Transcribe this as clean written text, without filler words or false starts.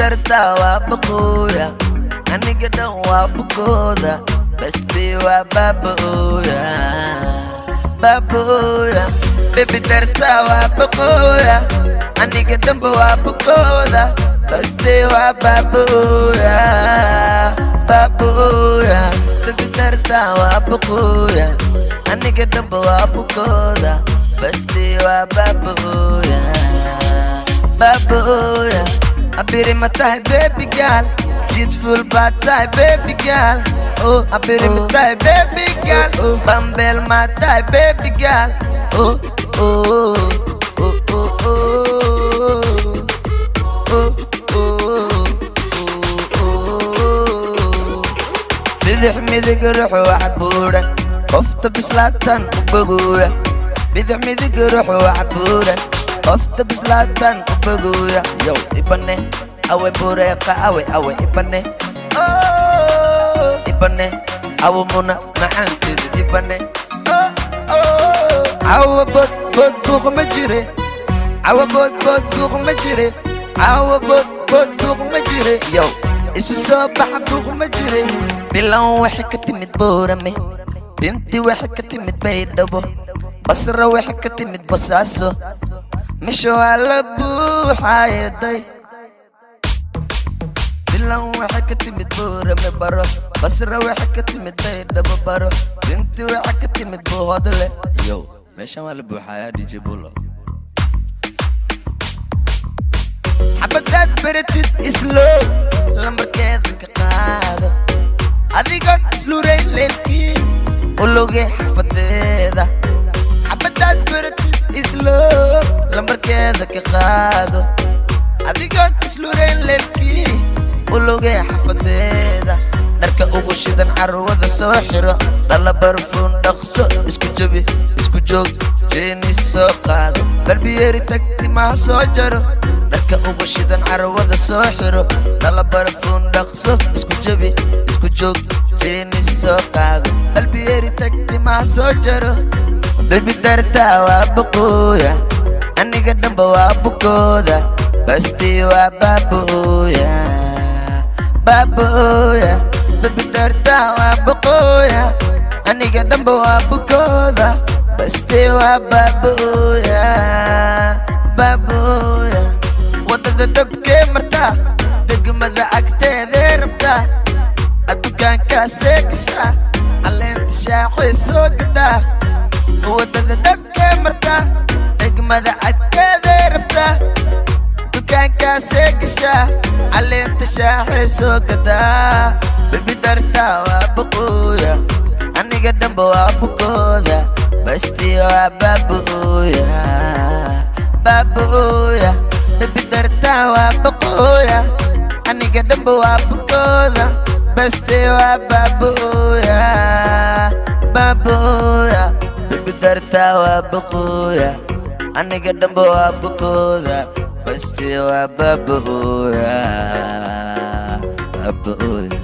Dartaa waa baqooya, aniga dhan waa bukooda, bestie waa baaba'ooya, baaba'ooya. Baby, dartaa waa baqooya, aniga dhanba waa bukooda, bestie waa baaba'ooya, baaba'ooya. Baby, dartaa waa baqooya, aniga dhanba waa bukooda, bestie waa baaba'ooya, baaba'ooya. Abiri ma tahay, baby girl? Beautiful baa tahay, baby girl. Oh, abiri ma tahay, baby girl? Bambeel ma tahay, baby girl? Oh, oh, oh, oh, oh, oh, oh, oh. Bidix midig ruux wax buuran, qofta bislaatan u bogooya. Bidix midig ruux wax buuran, qofta bislaatan u bogooya. Yow, ibane awe bureeqa, awe, awe ibane, ibane awo muna macaanteeda ibane. Cawa bod bod buuq ma jire, cawa bod bod buuq ma jire, cawa bod bod buuq ma jire. Yow, isu soo baxa, buuq ma jire. Bilan waxay ka timid Boorame, Binti waxay ka timid Baydhabo, Basra waxay ka timid Basaaso, meesha waa la buuxaayaday. Bilan waxay ka timid Boorame baro, Basra waxay ka timid Baydhabo baro, Binti waxay ka timid Buuhodle. Yow, meeshan waa la buuxayaa. DJ Bulo, xabadaad baratid islow, lambarkeeda ka qaado adigoon isluray leelkii ulugay xafadeeda. Xabadaad baratid islow, lambarkeeda ka qaado adigoon isluray leelkii ulugay xafadeeda. Dharka ugu shidan carwada soo xiro, dhala barfuun, dhaqso isku jabi, isku joog, jeeni soo qaado, barbiyeeri tagtimaha soo jaro. Dharka ugu shidan carwada soo xiro, dhala barfuun, dhaqso isku jabi, isku joog, jeeni soo qaado, barbiyeeri tagtimaha soo jaro. Baby, dartaa waa baqooya, aniga dhanba waa bukooda, bestie waa baaba'ooya, baaba'ooya. Baby, dartaa waa baqooya, aniga dhanba waa bukooda, bestie waa baaba'ooya, baaba'ooya. Waddada dabkee martaa, degmada agteedee rabtaa, dukaankaasee gashaa, caleenta shaaxay soo gadaa. Waddada dabkee martaa, degmada agteedee rabtaa, dukaankaasee gashaa, caleenta shaaxay soo gadaa. Baby, dartaa waa baqooya, aniga dhanba waa bukooda, bestie waa baaba'ooya, baaba'ooya. Baby, dartaa waa baqooya, aniga dhanba waa bukooda, bestie waa baaba'ooya, baaba'ooya. Baby, dartaa waa baqooya, aniga dhanba waa bukooda, bestie waa baaba'ooya, baaba'ooya.